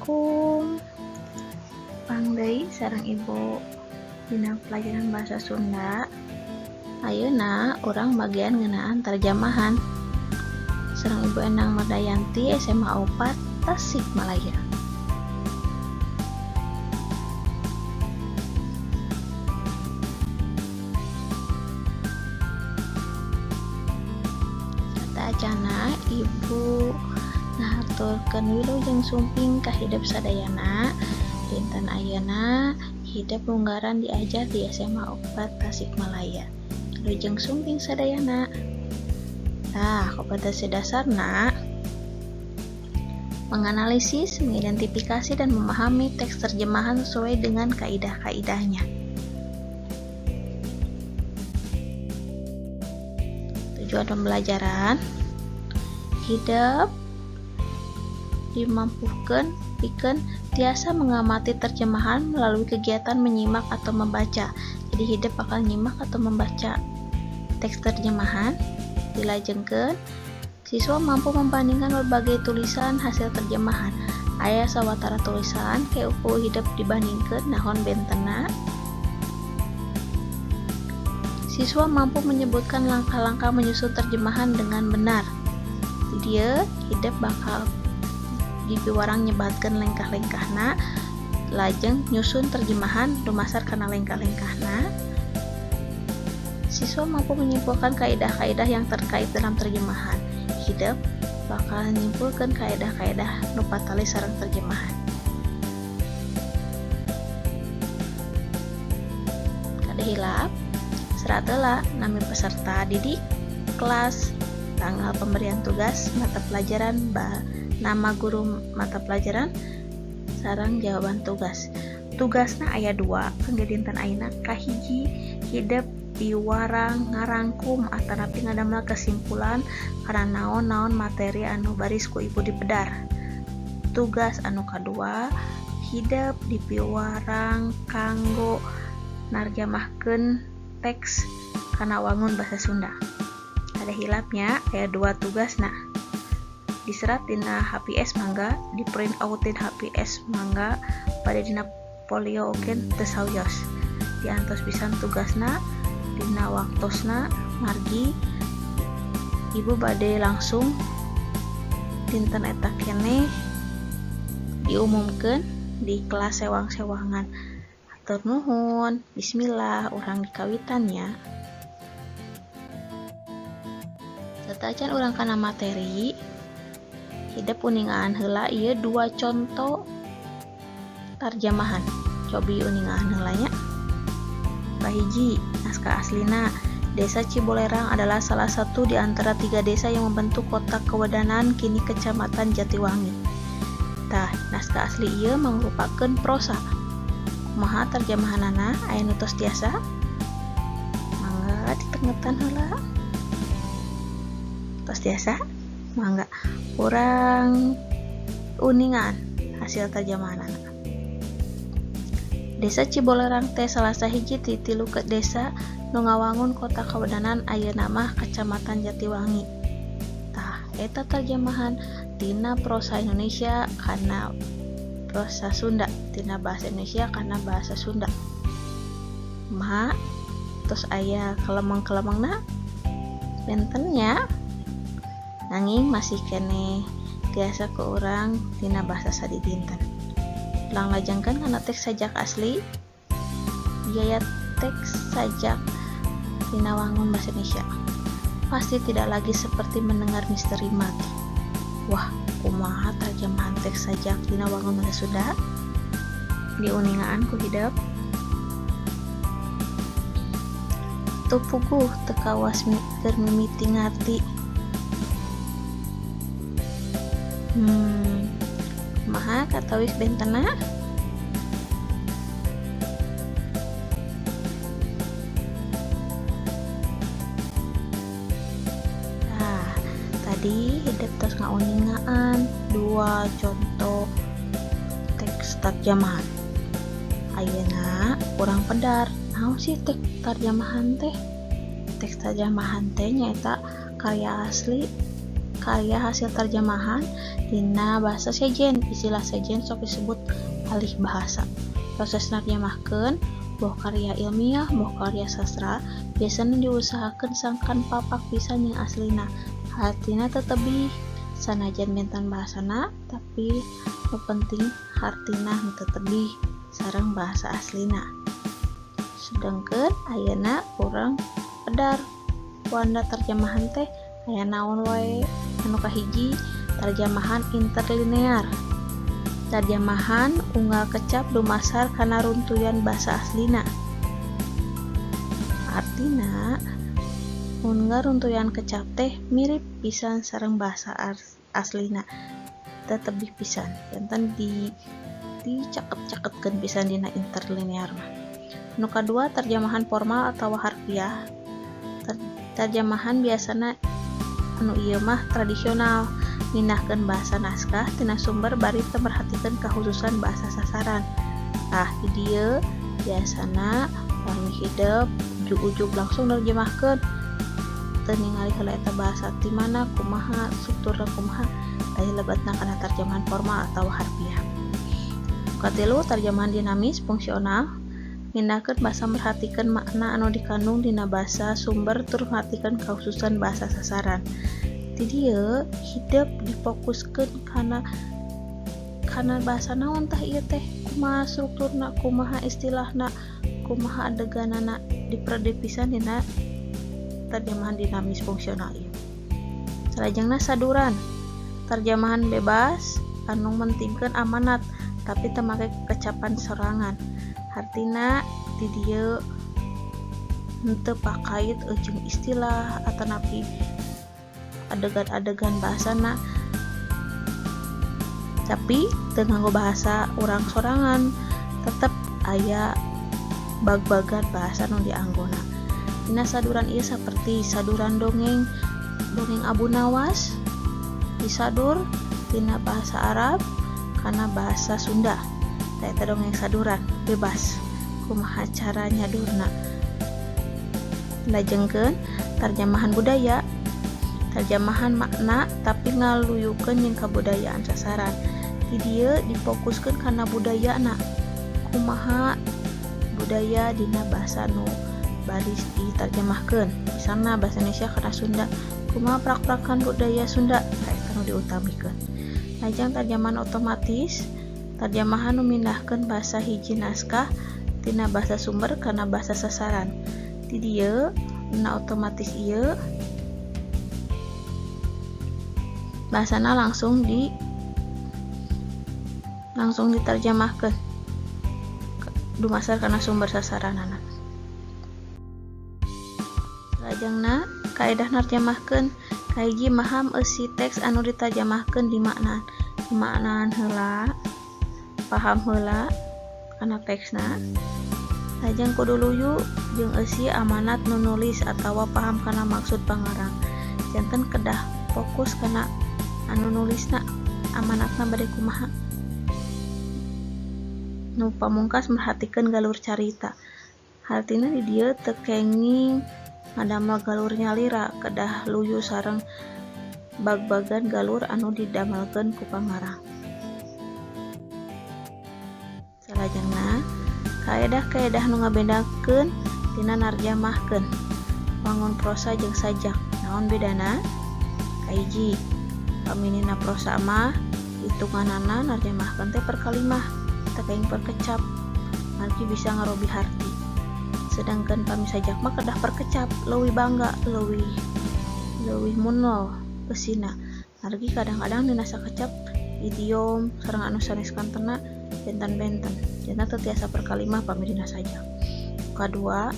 Assalamualaikum. Tepang deui sareng Ibu dina pelajaran bahasa Sunda. Ayeuna urang bagian ngeunaan terjemahan. Sareng Ibu Endang Mardayanti, SMA 4 Tasikmalaya. Sateuacanna Ibu ngahaturkeun wilujeng sumping ka hidep sadayana. Dinten ayeuna hidep munggaran diajar di SMA 4 Tasikmalaya. Wilujeng sumping sadayana. Tah, kompetensi dasarna menganalisis, mengidentifikasi, dan memahami teks terjemahan sesuai dengan kaidah-kaidahnya. Tujuan pembelajaran: hidep dimampukeun pikeun tiasa mengamati terjemahan melalui kegiatan menyimak atau membaca. Jadi hidep bakal nyimak atau membaca teks terjemahan. Dilajengkeun, siswa mampu membandingkan berbagai tulisan hasil terjemahan. Aya sawatara tulisan ku hidep dibandingkeun naon bentenna. Siswa mampu menyebutkan langkah-langkah menyusun terjemahan dengan benar. Di dieu hidep bakal dipiwarang nyebatkeun lengkah-lengkahna, lajeng nyusun terjemahan dumasar kana lengkah-lengkahna. Siswa mampu menyimpulkan kaidah-kaidah yang terkait dalam terjemahan. Hidep bakal nyimpulkeun kaidah-kaidah nu patali sareng terjemahan. Kade hilap, serat heula nami peserta didik, kelas, tanggal pemberian tugas, mata pelajaran, nama guru mata pelajaran, sareng jawaban tugas. Tugasna aya dua kangge dinten ayeuna. Kahiji, hidep piwarang ngarangkum atanapi ngadamel kesimpulan kana naon-naon materi anu baris ku Ibu dipedar. Tugas anu kadua, hidep dipiwarang kanggo narjamahkeun teks kana wangun bahasa Sunda. Ada hilapnya, aya dua tugasna. Diserat dina HPS mangga, di print outin HPS mangga, pada dina folio oge teu sawios. Diantos pisan tugasna dina waktosna, margi Ibu bade langsung dinten eta keneh diumumkeun di kelas sewang-sewangan. Hatur nuhun. Bismillah, urang dikawitan nya. Sateuacan urang kana materi, hidep uningaan heula ieu dua contoh tarjamahan. Cobi uningaan heula nya. Kahiji, naskah aslina: Desa Cibolerang adalah salah satu di antara tiga desa yang membentuk kota Kewedanan, kini Kecamatan Jatiwangi. Tah, naskah asli ieu mangrupakeun prosa. Kumaha terjemahanana? Aya nu tos tiasa? Mangga ditengetan heula. Tos tiasa? Mangga urang uningan hasil terjemahanana. Desa Cibolerang teh salah sahiji ti tilu ke desa nu ngawangun kota Kawedanan, ayeuna mah Kecamatan Jatiwangi. Tah, eta terjemahan tina prosa Indonesia kana prosa Sunda, tina bahasa Indonesia kana bahasa Sunda. Kumaha? Tos aya kelemeng-kelemengna? Benten nya? Nanging masih keneh tiasa ku urang tina bahasa sadidinten. Urang lajengkeun kana teks sajak asli. Biaya teks sajak dina wangun bahasa Indonesia. Pasti tidak lagi seperti mendengar misteri mati. Wah, kumaha terjemahan teks sajak dina wangun bahasa Sunda? Diuningaan ku hidep. Teu puguh teu kawas keur mimiti ngarti. Kumaha katawis bentenna? Nah, tadi hidep tos ngauningaan dua contoh teks terjemahan. Ayeuna urang pedar naon sih teks terjemahan teh. Teks terjemahan teh nyaeta karya asli Karya hasil terjemahan dina bahasa sejen. Istilah sejen sok disebut alih bahasa. Proses nerjemahkeun boh karya ilmiah boh karya sastra biasana diusahakeun sangkan papak pisan jeung aslina. Hartina teu tebih sanajan benten bahasana, tapi nu penting hartina henteu tebih sareng bahasa aslina. Sedengkeun ayeuna urang pedar wanda terjemahan teh aya naon wae. Anu kahiji, terjemahan interlinear. Terjemahan unggal kecap dumasar kana runtuyan bahasa aslina. Artina unggal runtuyan kecap teh mirip pisan sareng bahasa aslina, teu tebih pisan. Janten dicaket-caketkeun pisan dina interlinear mah. Nu kadua, terjemahan formal atau harfiah. Terjemahan biasana anu ieu mah tradisional, mindahkeun bahasa naskah tina sumber bari teu merhatikeun kakhususan bahasa sasaran. Tah, di dieu biasana pami hidep ujug-ujug langsung nerjemahkeun, teu ningali heula eta bahasa ti mana, kumaha strukturna, kumaha. Tah, lebetna kana terjemahan formal atau harfiah. Katilu, terjemahan dinamis fungsional. Mindahkeun bahasa merhatikeun makna anu dikandung dina bahasa sumber tur merhatikeun kakhususan bahasa sasaran. Di dieu hidep difokuskeun kana bahasa naon tah ieu teh, kumaha strukturna, kumaha istilahna, kumaha adeganana, diperedep pisan dina terjemahan dinamis fungsional ieu. Salajengna saduran. Terjemahan bebas anu mentingkeun amanat tapi teu make kecapan sorangan. Hartina di dieu henteu pakait jeung istilah atanapi adegan-adegan bahasana, tapi teu nganggo bahasa urang sorangan, tetep aya bag-bagan bahasa nu dianggona. Dina saduran ieu saperti saduran dongeng, dongeng Abu Nawas disadur tina bahasa Arab kana bahasa Sunda. Tah, eta dongeng saduran bebas kumaha cara nyadurna. Lajengkeun terjemahan budaya. Terjemahan makna tapi ngaluyukeun jeung kabudayaan sasaran. Di dieu difokuskeun kana budayana, kumaha budaya dina bahasa nu baris diterjemahkeun. Misalna bahasa Indonesia kana Sunda, kumaha prak-prakan budaya Sunda, tah eta nu diutamikeun. Lajeng terjemahan otomatis. Terjemahan nu mindahkeun bahasa hiji naskah tina bahasa sumber kana bahasa sasaran. Di dieu na otomatis ieu bahasana langsung diterjemahkeun dumasar kana sumber sasaranana. Salajengna kaedah nerjemahkeun. Kahiji, maham eusi teks anu diterjemahkeun, dimaknaan dimaknaan heula, paham heula kana teksna. Lajeng kudu luyu jeung eusi amanat nu nulis atawa paham kana maksud pangarang. Janten kedah fokus kana anu nulisna, amanatna bade kumaha. Nu pamungkas, merhatikeun galur carita. Hartina di dieu teu kenging ngadamel galur nyalira, kedah luyu sareng bag-bagan galur anu didamelkeun ku pangarang. Salajengna kaedah-kaedah nu ngabedakeun tina narjamahkeun wangun prosa jeung sajak, naon bedana? Kahiji, pami dina prosa mah hitunganana narjemahkeun teh per kalimah, teu kenging per kecap, margi bisa ngarobi harti. Sedangkan pami sajak mah kedah per kecap, leuwih bangga, leuwih leuwih munol eusina, margi kadang-kadang dina sakecap idiom sareng anu sanes kantena benten-benten, janten teu tiasa per kalimah pami dina sajak. Kadua,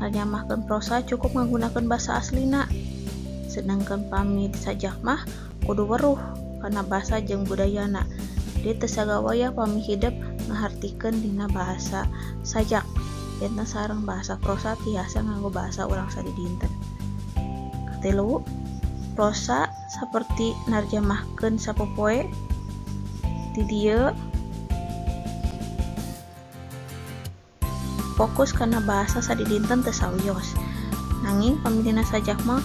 narjamahkeun prosa cukup ngagunakeun basa aslina, sedangkan pami sajak mah kudu weruh kana basa jeung budayana. Jadi teu sagawayah pami hidep ngahartikeun dina bahasa sajak, janten sareng bahasa prosa tiasa nganggo bahasa urang sadidinten. Katilu, prosa saperti narjamahkeun sapopoe. Di dieu fokus kana bahasa sadidinten teu sawios, nanging pami dina sajak mah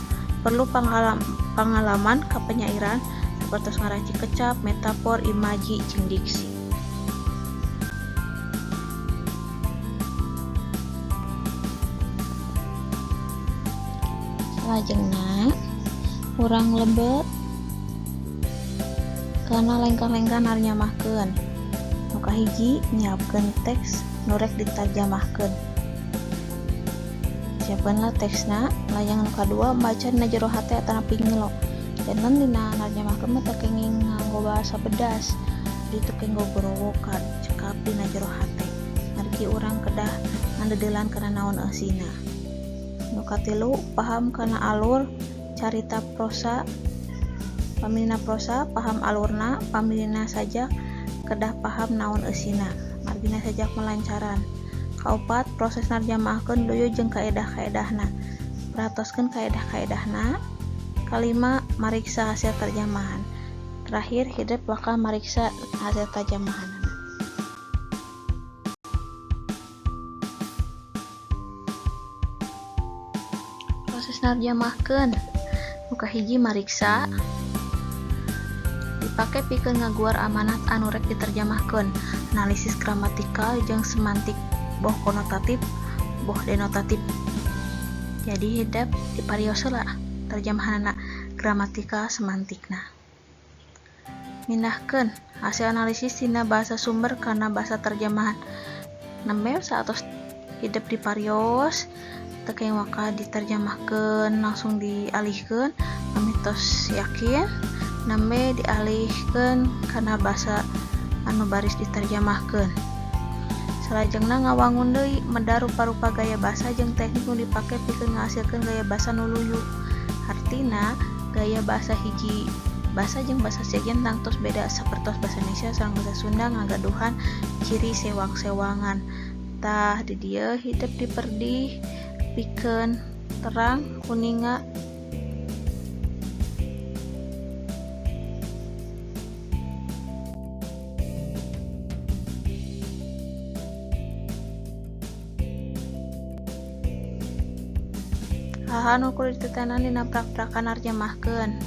Perlu pangalaman kapenyairan sapertos ngaracik kecap, metafor, imaji, jeung diksi. Salajengna urang lebet kana lengkah-lengkah narjamahkeun. Nu kahiji, nyiapkeun teks nu rek ditarjamahkeun. Siapkeunlah teksna. Lajeng nu kadua, maca dina jero hate atanapi ngilo. Janten dina narjamahkeun mah teu kenging nganggo bahasa bedas, jadi teu kenging gogorowokan, cekap dina jero hate. Margi urang kedah ngadeudelan kana naon eusina. Nu katilu, paham kana alur carita prosa. Pamilina prosa paham alurna, pamilina sajak kedah paham naon eusina. Margina sajak melancaran. Kaopat, proses narjamahkeun luyu jeung kaedah-kaedahna. Perhatoskeun kaedah-kaedahna. Kalima, mariksa hasil terjemahan. Terakhir, hidep bakal mariksa hasil terjemahan. Proses narjamahkeun. Nu kahiji, mariksa. Dipake pikeun ngaguar amanat anu rek diterjemahkeun. Analisis gramatikal jeung semantik, boh konotatif boh denotatif. Jadi hidep diparios heula terjemahanana gramatikal semantikna. Mindahkeun hasil analisis tina bahasa sumber kana bahasa terjemahan. Nembe saatos hidep diparios teu kenging waka diterjemahkeun langsung dialihkeun, pami tos yakin nembe dialihkeun kana bahasa anu baris diterjemahkeun. Salajengna ngawangun deui medar rupa-rupa gaya basa jeung teknik nu dipake pikeun ngahasilkeun gaya basa nu luyu. Hartina gaya bahasa hiji basa jeung basa sejen tangtos beda, sapertos basa Indonesia sareng basa Sunda ngagaduhan ciri sewang-sewangan. Tah di dieu hidep diperdih pikeun terang kuninga hal-hal nu kudu ditetenan dina prak-prakan narjemahkeun.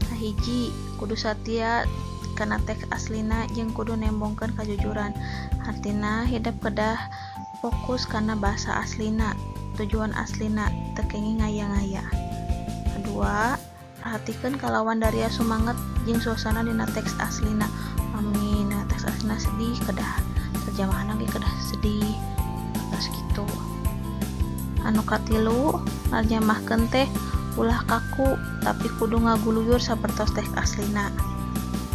Kahiji, kudu satia kana teks aslina jeung kudu nembongkeun kajujuran. Hartina hidep kedah fokus kana bahasa aslina, tujuan aslina, teu kenging ngaya-ngaya. Kadua, perhatikeun kalawan daria sumanget jeung suasana dina teks aslina. Pami dina teks aslina sedih, kedah terjemahanna ge kedah sedih. Terus kitu. Anu katilu, narjemahkeun teh ulah kaku tapi kudu ngaguluyur sapertos teks aslina.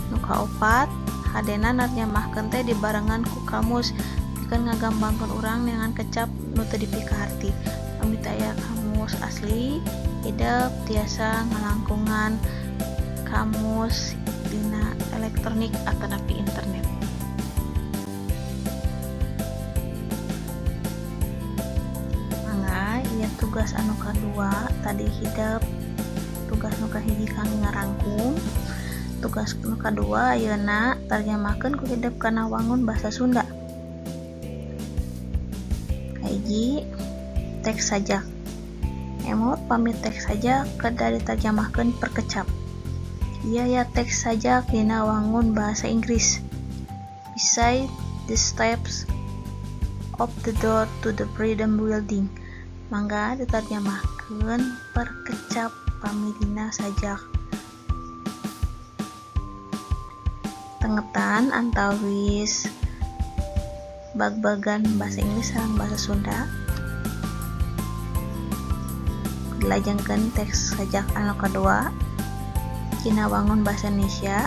Nu kaopat, hadena narjemahkeun teh dibarengan ku kamus pikeun ngagambangkeun urang neangan kecap nu teu dipikaharti. Pami teu aya kamus asli, hidep tiasa ngalangkungan kamus dina elektronik atanapi internet. Mangga ieu tugas anu kadua tadi hidep tugas nu kahiji kangge ngarangkum. Tugas nu kadua ayeuna tarjemahkeun ku hidep kana wangun bahasa Sunda. Kahiji, teks sajak. Emut pami teks sajak kedah diterjemahkeun perkecap. Ieu aya teks sajak dina wangun bahasa Inggris. Beside the steps of the door to the Freedom Building. Mangga diterjemahkeun perkecap pami dina sajak. Tengetan antawis bag-bagan bahasa Inggris sareng bahasa Sunda. Dilajengkeun teks sajak anu kadua dina wangun bahasa Indonesia.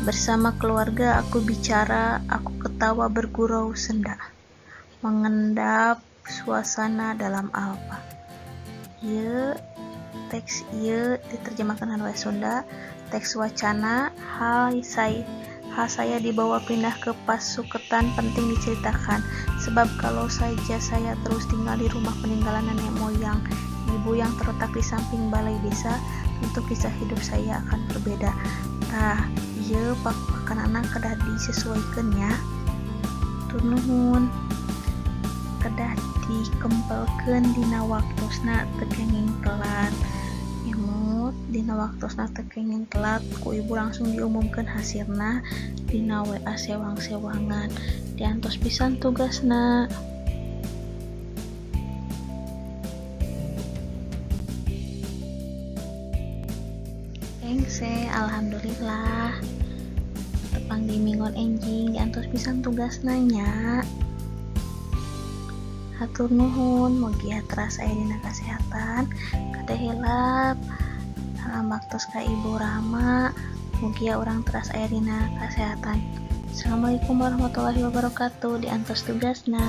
Bersama keluarga aku bicara, aku ketawa bergurau senda, mengendap suasana dalam alpa. Ieu teks ieu diterjemahkan kana bahasa Sunda. Teks wacana hal saya dibawa pindah ke Pasuketan penting diceritakan, sebab kalau saja saya terus tinggal di rumah peninggalan nenek moyang ibu yang terletak di samping balai desa, tentu kisah hidup saya akan berbeda. Tah, ieu pak-pakanana kedah disesuaikan ya. Tur nuhun. Kedah dikempelkeun dina waktosna teu kenging telat. Waktosna teu kenging telat, ku ibu langsung diumumkeun hasilna dina WA sewang-sewangan. Diantos pisan tugasna. Engse, alhamdulillah. Tepang di minggon enjing diantos pisan tugasna nya. Hatur nuhun, mugia teras aya dina kasehatan. Kade hilap, salam baktos ka Ibu Rahma, mugia urang teras aya dina kasehatan. Assalamualaikum warahmatullahi wabarakatuh. Diantos tugasna.